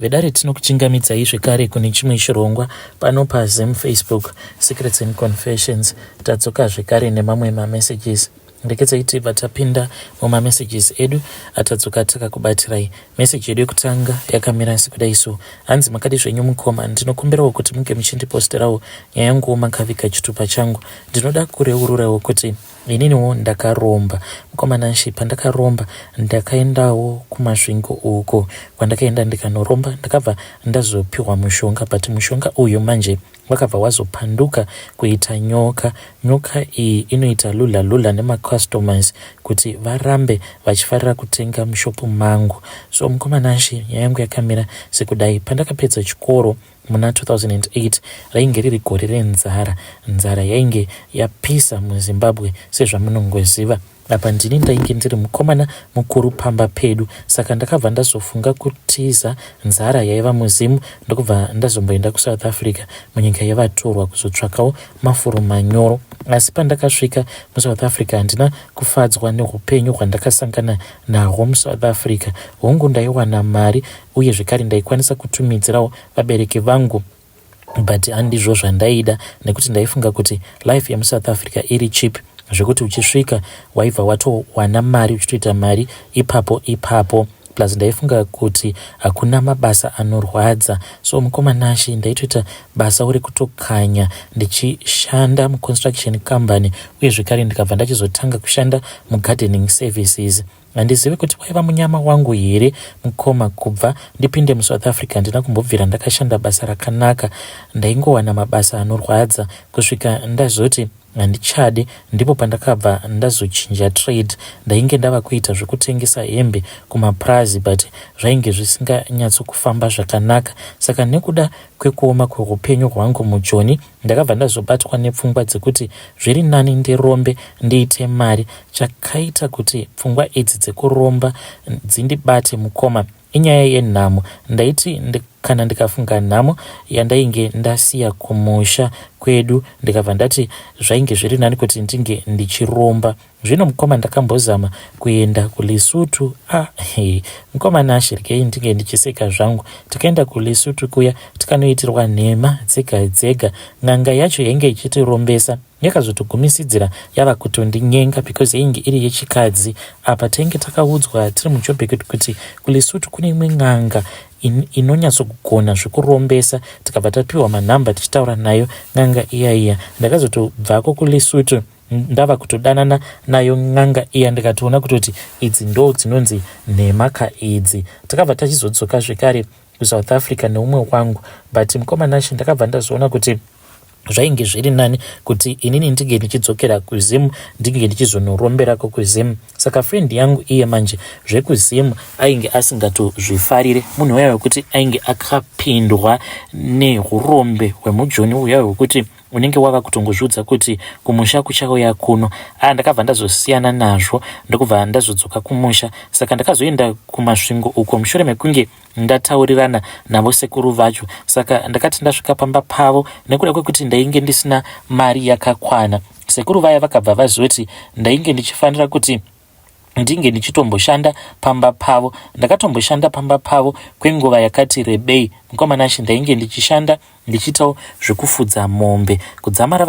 Vedare tinokuchingamidzai zvekare kune chimwe chirongwa pano paZim Facebook Secrets and Confessions. Tadzoka zvekare nemamwe mamessages. Rekedzai tibva tapinda mumamessages edu atadzoka takakubatirai. Message yedu yekutanga yakamira sekudai so. Hanzi makadi zvenyu mukoma, ndinokumbirawo kuti munge muchindiposterawo nyaya yanguwo makaviga chitupa changu. Ndinoda kureururawo kuti Ininiwo ndakaromba. Mukoma Nashy pandakaromba ndakaendawo kuMasvingo uko kwandakaenda ndikanoromba ndakabva ndazopihwa mushonga but mushonga uyu manje wakabva wazopanduka kuita nyoka. Nyoka iyi inoita lula lula nemacustomers kuti varambe vachifarira kutenga mushop mangu. So mukoma Nashy nyaya yangu yakamira sekudai pandakapedza chikoro Muna 2008 rainge riri gore renzara. Nzara yainge yapisa muZimbabwe sezvamunongoziva. Apa ndini ndainge ndiri mukomana mukuru pamba pedu saka ndakabva ndazofunga kutiza nzara yaiva muZim ndokubva ndazomboenda kuSouth Africa munyika yevatorwa kuzotsvakawo mafuro manyoro. Asi pandakasvika muSouth Africa handina kufadzwa neupenyu hwandakasangana nahwo muSouth Africa. Hongu ndaiwana mari uye zvekare ndaikwanisa kutumidzirawo vabereki vangu but handizvo zvandaida nekuti ndaifunga kuti life yemusouth africa iri cheap zvekuti uchisvika waibva watowana mari uchitoita mari ipapo ipapo plus ndaifunga kuti hakuna mabasa anorwadza so mukoma Nashe ndaitoita basa uri kutokanya ndichishanda muconstruction company uye zvekare ndikabva ndachizotanga kushanda mugardening services Handizivi kuti waiva munyama wangu here mukoma kubva ndipinde muSouth Africa handina kumbobvira ndakashanda basa rakanaka ndaingowana mabasa anorwadza kusvika ndazoti handichadi ndipo pandakabva ndazochinja trade ndainge ndava kuita zvekutengesa hembe kumapurazi but zvainge zvisinganyatsokufamba zvakanaka saka nekuda kwekuoma kweupenyu hwangu mujoni Ndakabva ndazobatwa nepfungwa dzekuti zviri nani ndirombe ndiite mari. Chakaita kuti pfungwa idzi dzekuromba dzindibate mukoma inyaya yenhamo. Ndaiti kana ndikafunga nhamo yandainge ndasiya kumusha kwedu ndikabva ndati zvainge zviri nani kuti ndinge ndichiromba. Zvino mukoma ndakambozama kuenda kuLesotho ah hey. Mukoma Nashe regai ndinge ndichiseka zvangu. Takaenda kuLesotho kuya tikanoitirwa nhema dzega dzega. N'anga yacho yainge ichitirombesa yakazotogumisidzira yava kutondinyenga because yainge iri yechikadzi. Apa tainge takaudzwa tiri muJoburg kuti kuLesotho kune imwe n'anga inonyatsogona zvekurombesa tikabva tapiwa manhamba tichitaura nayo n'anga iya iya. Ndakazotobvako kuLesotho ndava kutodanana nayo n'anga iya ndikatoona kutoti idzi ndo dzinonzi nhema ka idzi takabva tachizodzoka zvekare kusouth africa neumwe wangu but mukoma nashe ndakabva ndazoona kuti zvainge zviri nani kuti inini ndinge ndichidzokera kuzim ndinge ndichizonoromberako kuzim saka friend yangu iye manje zvekuzim ainge asingatozvifarire munhu uya wekuti ainge akapindwa neurombe hwemujoni uya hwekuti unenge wava kutongozviudza kuti kumusha kuchauya kuno ah ndakabva ndazosiyana nazvo ndokubva ndazodzoka kumusha saka ndakazoenda kumasvingo uko mushure mekunge ndataurirana navo sekuru vacho saka ndakati ndasvika pamba pavo nekuda kwekuti ndainge ndisina mari yakakwana sekuru vaya vakabva vazoti ndainge ndichifanira kuti ndinge ndichitomboshanda pamba pavo ndakatomboshanda pamba pavo kwenguva yakati rebei mukoma Nashe ndainge ndichishanda ndichiitawo zvekufudza mombe kudzamara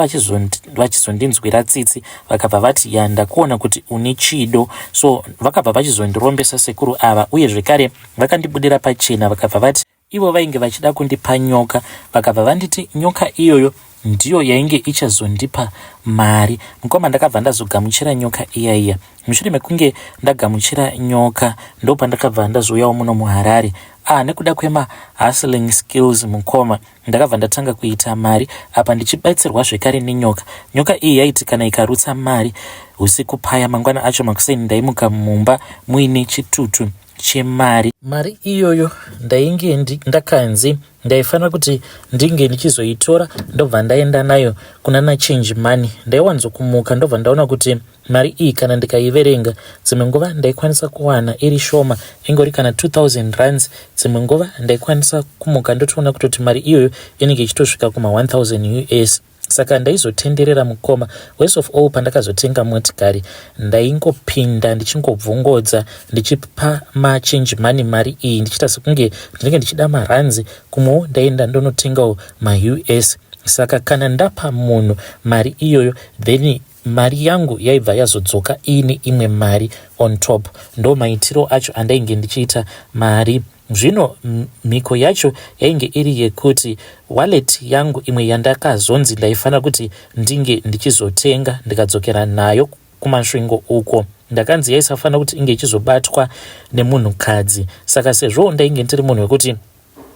vachizondinzwira tsitsi vakabva vati ya ndakuona kuti une chido so vakabva vachizondirombesa sekuru ava uye zvekare vakandibudira pachena vakabva vati Ivo vainge vachida kundipa nyoka vakabva vanditi nyoka iyoyo ndiyo yainge ichazondipa mari. Mukoma ndakabva ndazogamuchira nyoka iya iya. Mushure mekunge ndagamuchira nyoka ndopandakabva ndazouyawo muno muHarare. Ah, nekuda kwema hustling skills mukoma ndakabva ndatanga kuita mari apa ndichibatsirwa zvekare nenyoka. Nyoka iyi yaiti kana ikarutsa mari usiku paya mangwana acho makuseni ndaimuka mumba muine chitutu chemari. Mari iyoyo ndainge ndakanzi ndaifanira kuti ndinge ndichizoitora ndobva ndaenda nayo kunana change money. Ndaiwanzokumuka ndobva ndaona kuti mari iyi kana ndikaiverenga dzimwe nguva ndaikwanisa kuwana iri shoma ingori kana 2000 rands dzimwe nguva ndaikwanisa kumuka ndotoona kutoti mari iyoyo inenge ichitosvika kuma 1000 us. Saka ndaizotenderera mukoma. Worse of all pandakazotenga motikari ndaingopinda ndichingobvongodza ndichipa machange money mari iyi ndichiita sekunge ndinenge ndichida maranzi kumwewo ndaienda ndonotengawo maUS. Saka kana ndapa munhu mari iyoyo then mari yangu yaibva yazodzoka iine imwe mari on top. Ndo maitiro acho andainge ndichiita mari. Zvino mhiko yacho yainge iri yekuti wallet yangu imwe yandakazonzi ndaifanira kuti ndinge ndichizotenga ndikadzokera nayo kuMasvingo uko ndakanzi yaisafanira kuti inge ichizobatwa nemunhukadzi. Saka sezvo ndainge ndiri munhu wekuti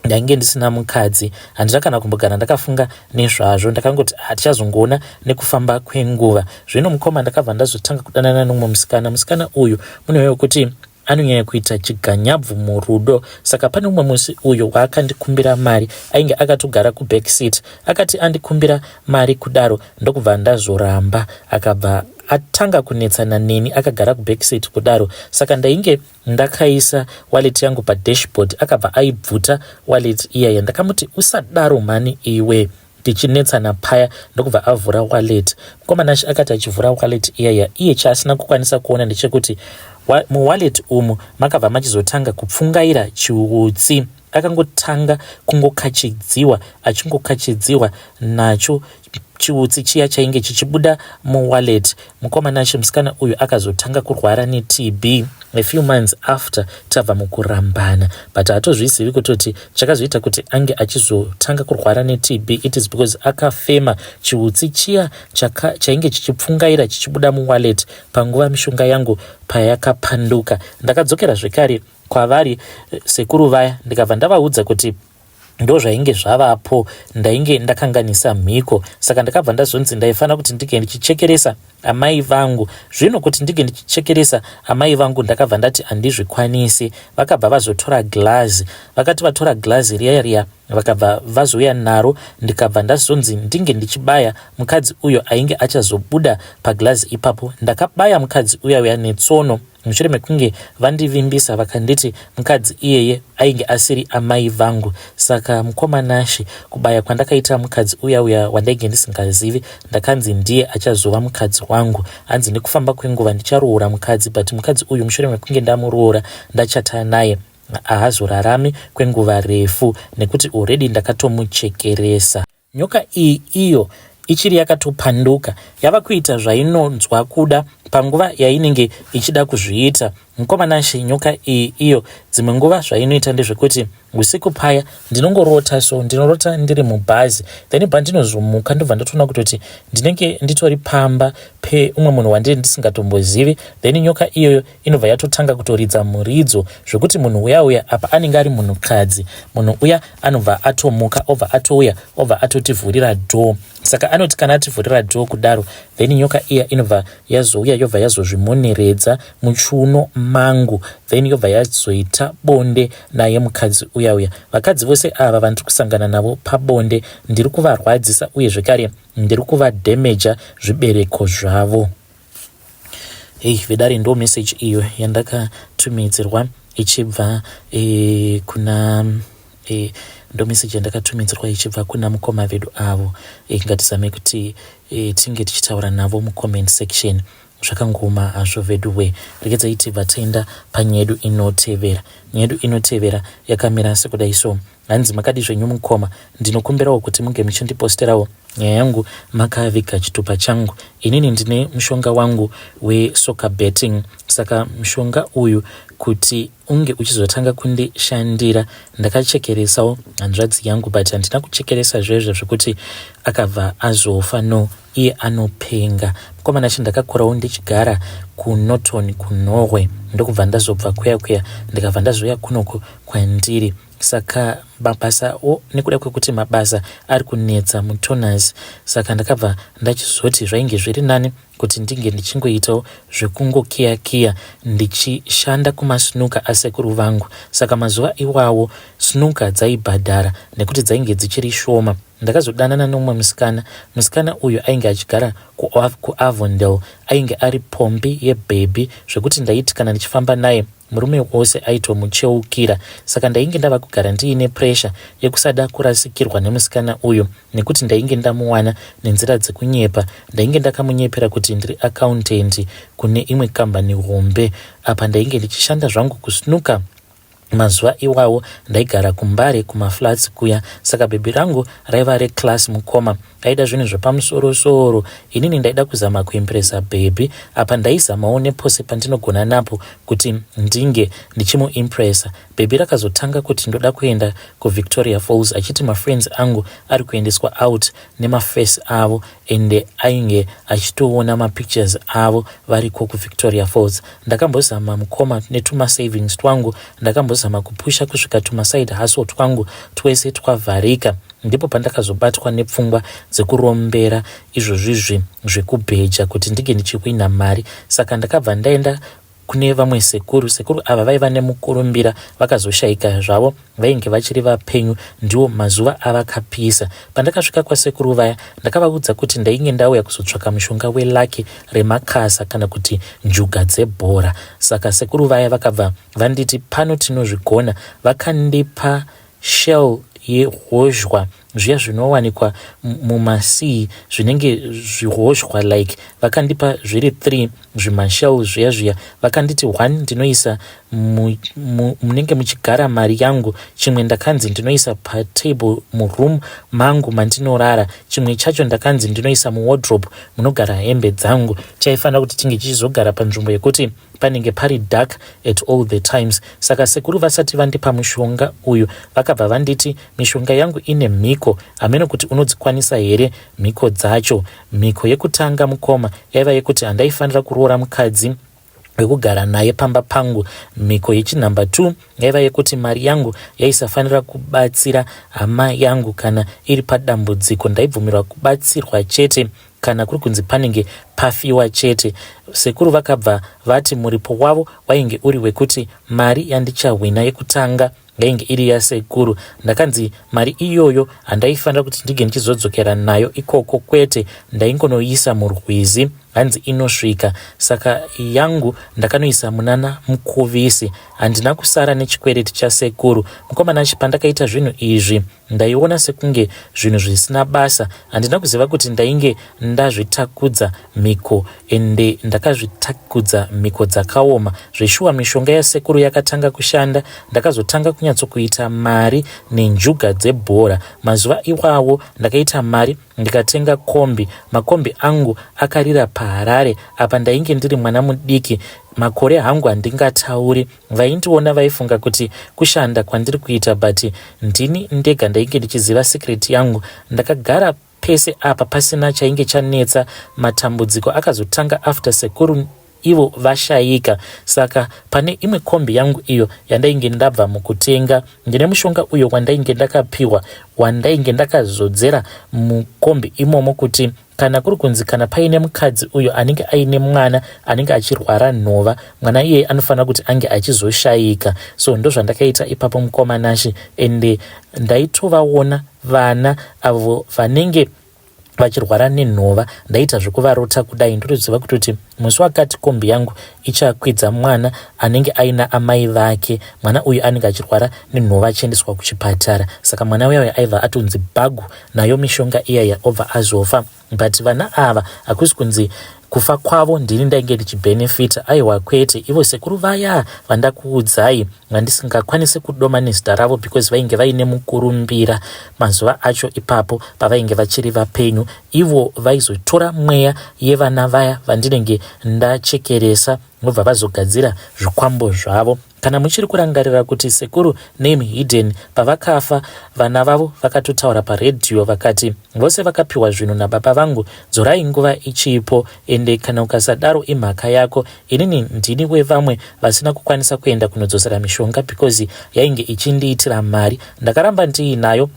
ndainge ndisina mukadzi handina kana kumbogara ndakafunga nezvazvo ndakangoti hatichazongoona ah, nekufamba kwenguva. Zvino mukoma ndakabva ndazotanga kudanana nomumwe musikana. Musikana uyu munhu wekuti anonyanya kuita chiganyabvu murudo saka pane umwe musi uyo waakandikumbira mari ainge akatogara kuback seat akati andikumbira mari kudaro ndokubva ndazoramba akabva atanga kunetsana neni akagara kuback seat kudaro saka ndainge ndakaisa wallet yangu padashboard akabva aibvuta wallet iyaya ndakamuti usadaro mhani iwe tichinetsana paya ndokubva avhura wallet mukomana akati achivhura wallet iyaya iye chaasina kukwanisa kuona ndechekuti muwallet umu makabva machizotanga kupfungaira chiutsi akangotanga kungokachidziwa achingokachidziwa nacho chiutsi chiya chainge chichibuda muwallet mukoma Nashe musikana uyu akazotanga kurwara neTB a few months after tabva mukurambana but hatozvizivi kutoti chakazoita kuti ange achizotanga kurwara neTB it is because akafema chiutsi chiya chainge chichipfungaira chichibuda muwallet panguva mishonga yangu payakapanduka. Ndakadzokera zvekare kwavari sekuru vaya ndikabva ndavaudza kuti ndozvainge zvavapo ndainge ndakanganisa mhiko saka ndakabva ndazonzi ndaifanira kuti ndinge ndichichekeresa amai vangu zvino kuti ndinge ndichichekeresa amai vangu ndakabva ndati handizvikwanisi vakabva vazotora glazi vakati vatora glazi riya riya vakabva vazouya naro ndikabva ndazonzi ndinge ndichibaya mukadzi uyo ainge achazobuda paglazi ipapo ndakabaya mukadzi uya uya netsono mushure mekunge vandivimbisa vakanditi mukadzi iyeye ainge asiri amai vangu saka mukoma Nashe kubaya kwandakaita mukadzi uya uya wandainge ndisingazivi ndakanzi ndiye achazova mukadzi wangu hanzi nekufamba kwenguva ndicharoora mukadzi but mukadzi uyu mushure mekunge ndamuroora ndachata naye haazorarami kwenguva refu nekuti already ndakatomuchekeresa. Nyoka iyi iyo ichiri yakatopanduka yava kuita zvainonzwa kuda panguva yainenge ichida kuzviita. Mukoma Nashe nyoka iyi iyo dzimwe nguva zvainoita ndezvekuti usiku paya ndinongorota so ndinorota ndiri mubhazi then pandinozomuka ndobva ndatoona kutoti ndinenge nditori pamba peumwe munhu wandiri ndisingatombozivi then nyoka iyoyo inobva yatotanga kutoridza muridzo zvekuti munhu uya uya apa anenge ari munhukadzi munhu uya anobva atomuka obva atouya obva atotivhurira door saka anoti kana ativhurira door kudaro then nyoka iya inobva yazouya yobva yazozvimoneredza muchiuno mangu then yobva yazoita bonde naye mukadzi uya uya vakadzi vose ava vandiri kusangana navo pabonde ndiri kuvarwadzisa uye zvekare ndiri kuvadhemeja zvibereko zvavo Hey vedare ndo message iyo yandakatumidzirwa ichibva e, kuna e, ndo message yandakatumidzirwa ichibva kuna mukoma vedu avo e, ngatizame kuti e, tinge tichitaura navo mucomment section zvakangooma hazvo vedu we regedzai tibva taenda panyedu inotevera nyedu inotevera yakamira sekudai so Hanzi makadii zvenyu mukoma ndinokumbirawo kuti munge muchindiposterawo nyaya yangu makaviga chitupa changu inini ndine mushonga wangu wesoccer betting saka mushonga uyu kuti unge uchizotanga kundishandira ndakachekeresawo hanzvadzi yangu but handina kuchekeresa zvezvo zvekuti akabva azofa no iye anopenga mukomana chi ndakakurawo ndichigara kunorton kunorway ndokubva ndazobva kuya kuya ndikabva ndazouya kunoku kwandiri Saka mabasa o nekuda kwekuti mabasa ari kunetsa mutonaz saka ndakabva ndachizoti zvainge zviri nani kuti ndinge ndichingoitawo zvekungokiya kiya ndichishanda kumasnuka asekuru vangu saka mazuva iwawo snuka dzaibhadhara nekuti dzainge dzichiri shoma ndakazodanana neumwe musikana musikana uyu ainge achigara kuavondale ainge ari pombi yebhebhi zvekuti ndaiti kana ndichifamba naye Murume wose aitomucheukira saka ndainge ndava kugara ndiine pressure yekusada kurasikirwa nemusikana uyu nekuti ndainge ndamuwana nenzira dzekunyepa. Ndainge ndakamunyepera kuti ndiri accountant kune imwe kambani hombe. Apa ndainge ndichishanda zvangu kusnooker. Mazuva iwawo ndaigara kuMbare kumaflats kuya saka bhebhi rangu raiva reclass mukoma aida zvinhu zvepamusoro soro. Inini ndaida kuzama kuimpresa bhebhi apa ndaizamawo nepose pandinogona napo kuti ndinge ndichimuimpresa. Bhebhi rakazotanga kuti ndoda kuenda kuVictoria Falls achiti mafriends angu ari kuendeswa out nemaface avo ende ainge achitoona mapictures avo variko kuVictoria Falls. Ndakambozama mukoma netumasavings twangu, ndakambozama kupusha kusvika tumaside hustle twangu twese twavharika. Ndipo pandakazobatwa nepfungwa dzekurombera izvozvizvi zvekubheja kuti ndinge ndichihwinha mari. Saka ndakabva ndaenda kune vamwe sekuru. Sekuru ava vaiva nemukurumbira vakazoshaika zvavo vainge vachiri vapenyu ndiwo mazuva avakapisa. Pandakasvika kwasekuru vaya ndakavaudza kuti ndainge ndauya kuzotsvaka mushonga welucky remakasa kana kuti njuga dzebhora. Saka sekuru vaya vakabva vanditi pano tinozvigona vakandipa shell yehozhwa zviya zvinowanikwa mumasea zvinenge zvihozhwa like vakandipa zviri 3 zvimashell zviya zviya vakanditi one ndinoisa munenge muchigara mari yangu chimwe ndakanzi ndinoisa patable muroom mangu mandinorara chimwe chacho ndakanzi ndinoisa muwardrobe munogara hembe dzangu chaifanira kuti chinge chichizogara panzvimbo yekuti panenge pari dark at all the times. Saka sekuru vasati vandipa mushonga uyu vakabva vanditi mishonga yangu ine mhiko hameno kuti unodzikwanisa here mhiko dzacho. Mhiko yekutanga mukoma yaiva yekuti handaifanira kuroora mukadzi wekugara naye pamba pangu. Mhiko yechinhamba 2 yaiva yekuti mari yangu yaisafanira kubatsira hama yangu kana iri padambudziko ndaibvumirwa kubatsirwa chete kana kuri kunzi panenge pafiwa chete. Sekuru vakabva vati muripo wavo wainge uri wekuti mari yandichahwina yekutanga yainge iri yasekuru. Ndakanzi mari iyoyo handaifanira kuti ndinge ndichizodzokera nayo ikoko kwete, ndaingonoiisa murwizi hanzi inosvika. Saka yangu ndakanoisa munana Mukuvisi. Handina kusara nechikwereti chasekuru. Mukomana pandakaita zvinhu izvi Ndaiona sekunge zvinhu zvisina basa. Handina kuziva kuti ndainge ndazvitakudza mhiko ende ndakazvitakudza mhiko dzakaoma. Zveshuwa mishonga yasekuru yakatanga kushanda ndakazotanga kunyatsokuita mari nenjuga dzebhora. Mazuva iwawo ndakaita mari ndikatenga kombi. Makombi angu akarira paHarare apa ndainge ndiri mwana mudiki. Makore hangu handingatauri. Vaindiona vaifunga kuti kushanda kwandiri kuita but ndini ndega ndainge ndichiziva secret yangu. Ndakagara pese apa pasina chainge chanetsa. Matambudziko akazotanga after sekuru ivo vashaika. Saka pane imwe kombi yangu iyo yandainge ndabva mukutenga ndine mushonga uyo wandainge ndakapiwa wandainge ndakazodzera mukombi imomo kuti Kana kuri kunzi kana paine mukadzi uyo anenge aine mwana anenge achirwara nhova, mwana iyeye anofanira kuti ange achizoshaika. So ndozvandakaita ipapo mukoma Nashe ende ndaitovaona vana avo vanenge vachirwara nenhova ndaita zvekuvarota kudai ndotoziva kutoti musi wakati kombi yangu ichakwidza mwana anenge aina amai vake mwana uyu anenge achirwara nenhova achiendeswa kuchipatara saka mwana uya uya aibva atonzi bhagu nayo mishonga iyaya obva azofa but vana ava hakusi kunzi kufa kwavo ndini ndainge ndichibhenefita aiwa kwete ivo sekuru vaya vandakuudzai vandisingakwanise kudoma nezita ravo because vainge vaine mukurumbira mazuva acho ipapo pavainge vachiri vapenyu ivo vaizotora mweya yevana vaya vandinenge ndachekeresa vobva vazogadzira zvikwambo zvavo Kana muchiri kurangarira kuti sekuru name hidden pavakafa vana vavo vakatotaura paradio vakati vose vakapiwa zvinhu nababa vangu dzorai nguva ichipo ende kana ukasadaro imhaka yako inini ndini wevamwe vasina kukwanisa kuenda kunodzosera mishonga because yainge ichindiitira mari ndakaramba ndiinayo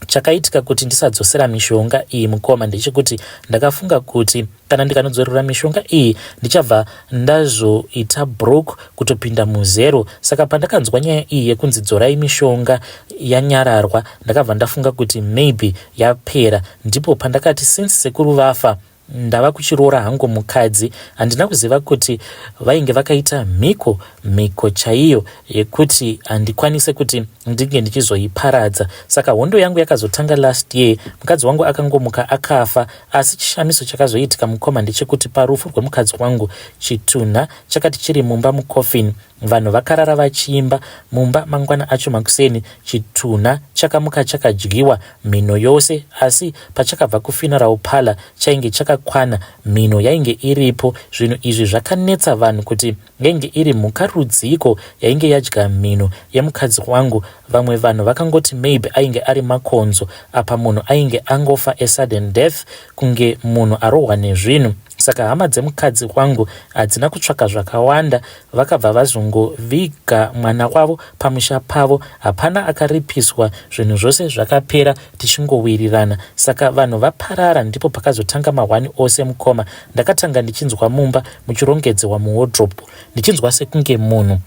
Chakaitika kuti ndisadzosera mishonga iyi mukoma ndechekuti ndakafunga kuti kana ndikanodzorera mishonga iyi ndichabva ndazoita broke kutopinda muzero. Saka pandakanzwa nyaya iyi yekunzi dzorai mishonga yanyararwa ndakabva ndafunga kuti maybe yapera. Ndipo pandakati since sekuru vafa. Ndava kuchiroora hangu mukadzi. Handina kuziva kuti vainge vakaita mhiko, mhiko chaiyo yekuti handikwanise kuti ndinge ndichizoiparadza. Saka hondo yangu yakazotanga last year. Mukadzi wangu akangomuka akafa, asi chishamiso chakazoitika, mukoma, ndechekuti parufu rwemukadzi wangu, chitunha chakati chiri mumba mucoffin, vanhu vakarara vachiimba mumba. Mangwana acho makuseni, chitunha chakamuka chakadyiwa mhino yose, asi pachakabva kufuneral parlour chainge chakakwana, mhino yainge iripo. Zvinhu izvi zvakanetsa vanhu kuti yainge iri mhuka rudziko yainge yadya mhino yemukadzi wangu. Vamwe vanhu vakangoti maybe ainge ari makonzo, apa munhu ainge angofa a sudden death, kunge munhu arohwa nezvinhu. Saka hama dzemukadzi wangu hadzina kutsvaka zvakawanda, vakabva vazongoviga mwana wavo pamusha pavo. Hapana akaripiswa, zvinhu zvose zvakapera tichingowirirana. Saka vanhu vaparara, ndipo pakazotanga mahwani ose, mukoma. Ndakatanga ndichinzwa mumba muchirongedzewa muwardrobe, ndichinzwa sekunge munhu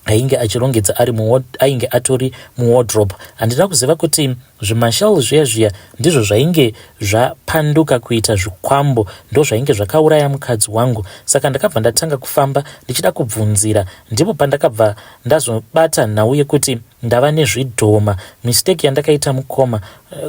ainge achirongedza ari ainge atori muwardrobe. Handina kuziva kuti zvimashell zviya zviya ndizvo zvainge zvapanduka kuita zvikwambo, ndo zvainge zvakauraya mukadzi wangu. Saka ndakabva ndatanga kufamba ndichida kubvunzira, ndipo pandakabva ndazobata nhau yekuti ndava nezvidhoma. Mistake yandakaita, mukoma,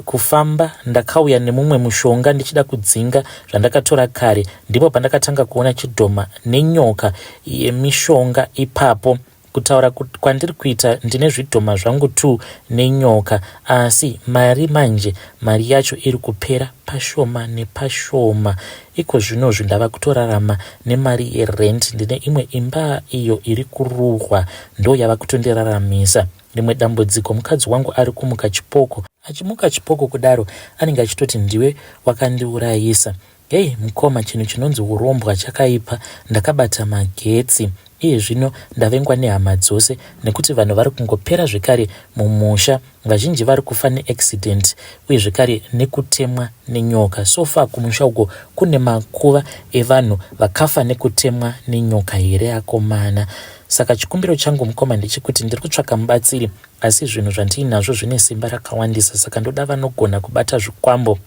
kufamba ndakauya nemumwe mushonga ndichida kudzinga zvandakatora kare. Ndipo pandakatanga kuona chidhoma nenyoka yemishonga ipapo. Kutaura kwandiri kuita, ndine zvidhoma zvangu t nenyoka, asi mari manje, mari yacho iri kupera pashoma nepashoma. Iko zvinozvi ndava kutorarama nemari yerent. Ndine imwe imba iyo iri kuruhwa, ndo yava kutondiraramisa. Rimwe dambudziko, mukadzi wangu ari kumuka chipoko. Achimuka chipoko kudaro, anenge achitoti, "Ndiwe wakandiurayisa." Hei mukoma, chinhu chinonzi urombwa chakaipa. Ndakabata magetsi. Iye zvino ndavengwa nehama dzose nekuti vanhu vari kungopera zvekare mumusha. Vazhinji vari kufa neaccident uye zvekare nekutemwa nenyoka. So far kumusha uko kune makuva evanhu vakafa nekutemwa nenyoka here, akomana? Saka chikumbiro changu, mukoma, ndechekuti ndiri kutsvaka mubatsiri, asi zvinhu zvandiinazvo zvine simba rakawandisa. Saka ndoda vanogona kubata zvikwambo.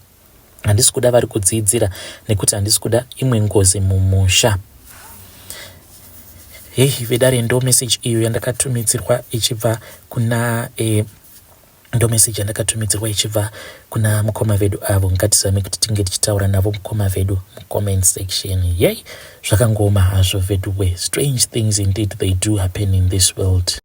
Handisi kuda vari kudzidzira nekuti handisi kuda imwe ngozi mumusha. Hei vedare, ndo message iyo yandakatumidzirwa ichibva kuna ndo message yandakatumidzirwa ichibva kuna mukoma vedu avo. Ngatizame kuti tinge tichitaura navo mukoma vedu mucomment section. Yei, zvakangooma hazvo vedu we. Strange things indeed, they do happen in this world.